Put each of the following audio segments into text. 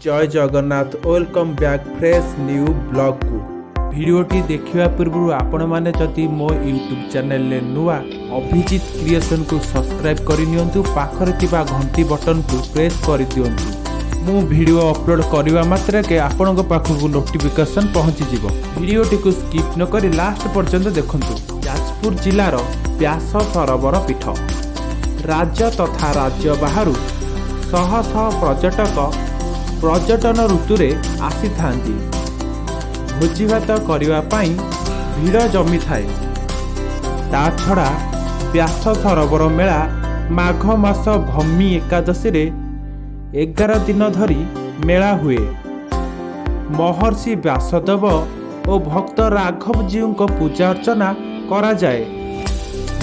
ଜୟ Jagannath. Welcome back fresh new ବ୍ଲଗ୍କୁ। ଭିଡ଼ିଓଟି ଦେଖିବା ପୂର୍ବରୁ ଆପଣମାନେ ଯଦି ମୋ ୟୁଟ୍ୟୁବ୍ ଚ୍ୟାନେଲରେ ନୂଆ, ଅଭିଜିତ କ୍ରିଏସନକୁ ସବସ୍କ୍ରାଇବ୍ କରିନିଅନ୍ତୁ। ପାଖରେ ଥିବା ଘଣ୍ଟି ବଟନକୁ ପ୍ରେସ୍ କରିଦିଅନ୍ତୁ। ମୁଁ ଭିଡ଼ିଓ ଅପଲୋଡ଼ କରିବା ମାତ୍ରକେ ଆପଣଙ୍କ ପାଖକୁ ନୋଟିଫିକେସନ୍ ପହଞ୍ଚିଯିବ। ଭିଡ଼ିଓଟିକୁ ସ୍କିପ୍ ନ କରି ଲାଷ୍ଟ ପର୍ଯ୍ୟନ୍ତ ଦେଖନ୍ତୁ। ଯାଜପୁର ଜିଲ୍ଲାର ବ୍ୟାସ ସରୋବର ପୀଠ। ରାଜ୍ୟ ତଥା ରାଜ୍ୟ ବାହାରୁ ଶହ ଶହ ପର୍ଯ୍ୟଟକ ପର୍ଯ୍ୟଟନ ଋତୁରେ ଆସିଥାନ୍ତି। ଭୋଜିଭାତ କରିବା ପାଇଁ ଭିଡ଼ ଜମିଥାଏ। ତା ଛଡ଼ା ବ୍ୟାସ ସରୋବର ମେଳା ମାଘ ମାସ ଭୂମି ଏକାଦଶୀରେ 11 ଦିନ ଧରି ମେଳା ହୁଏ। ମହର୍ଷି ବ୍ୟାସଦେବ ଓ ଭକ୍ତ ରାଘବଜୀଉଙ୍କ ପୂଜା ଅର୍ଚ୍ଚନା କରାଯାଏ।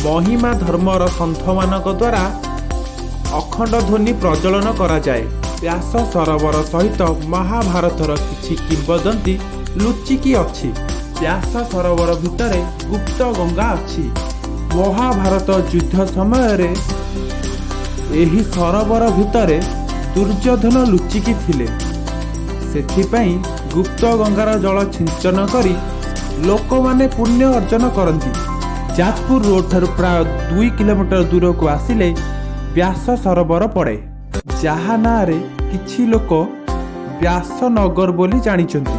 ମହିମା ଧର୍ମର ସନ୍ଥମାନଙ୍କ ଦ୍ୱାରା ଅଖଣ୍ଡ ଧ୍ୱନି ପ୍ରଜ୍ୱଳନ କରାଯାଏ। ବ୍ୟାସ ସରୋବର ସହିତ ମହାଭାରତର କିଛି କିମ୍ବଦନ୍ତୀ ଲୁଚିକି ଅଛି। ବ୍ୟାସ ସରୋବର ଭିତରେ ଗୁପ୍ତ ଗଙ୍ଗା ଅଛି। ମହାଭାରତ ଯୁଦ୍ଧ ସମୟରେ ଏହି ସରୋବର ଭିତରେ ଦୁର୍ଯ୍ୟୋଧନ ଲୁଚିକି ଥିଲେ। ସେଥିପାଇଁ ଗୁପ୍ତ ଗଙ୍ଗାର ଜଳ ଛିଞ୍ଚନ କରି ଲୋକମାନେ ପୁଣ୍ୟ ଅର୍ଜନ କରନ୍ତି। ଯାଜପୁର ରୋଡ ଠାରୁ ପ୍ରାୟ 2 କିଲୋମିଟର ଦୂରକୁ ଆସିଲେ ବ୍ୟାସ ସରୋବର ପଡ଼େ, ଯାହା ନାଁରେ କିଛି ଲୋକ ବ୍ୟାସନଗର ବୋଲି ଜାଣିଛନ୍ତି।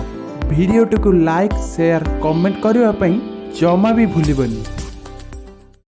ଭିଡ଼ିଓଟିକୁ ଲାଇକ୍, ସେୟାର, କମେଣ୍ଟ କରିବା ପାଇଁ ଜମା ବି ଭୁଲିବନି।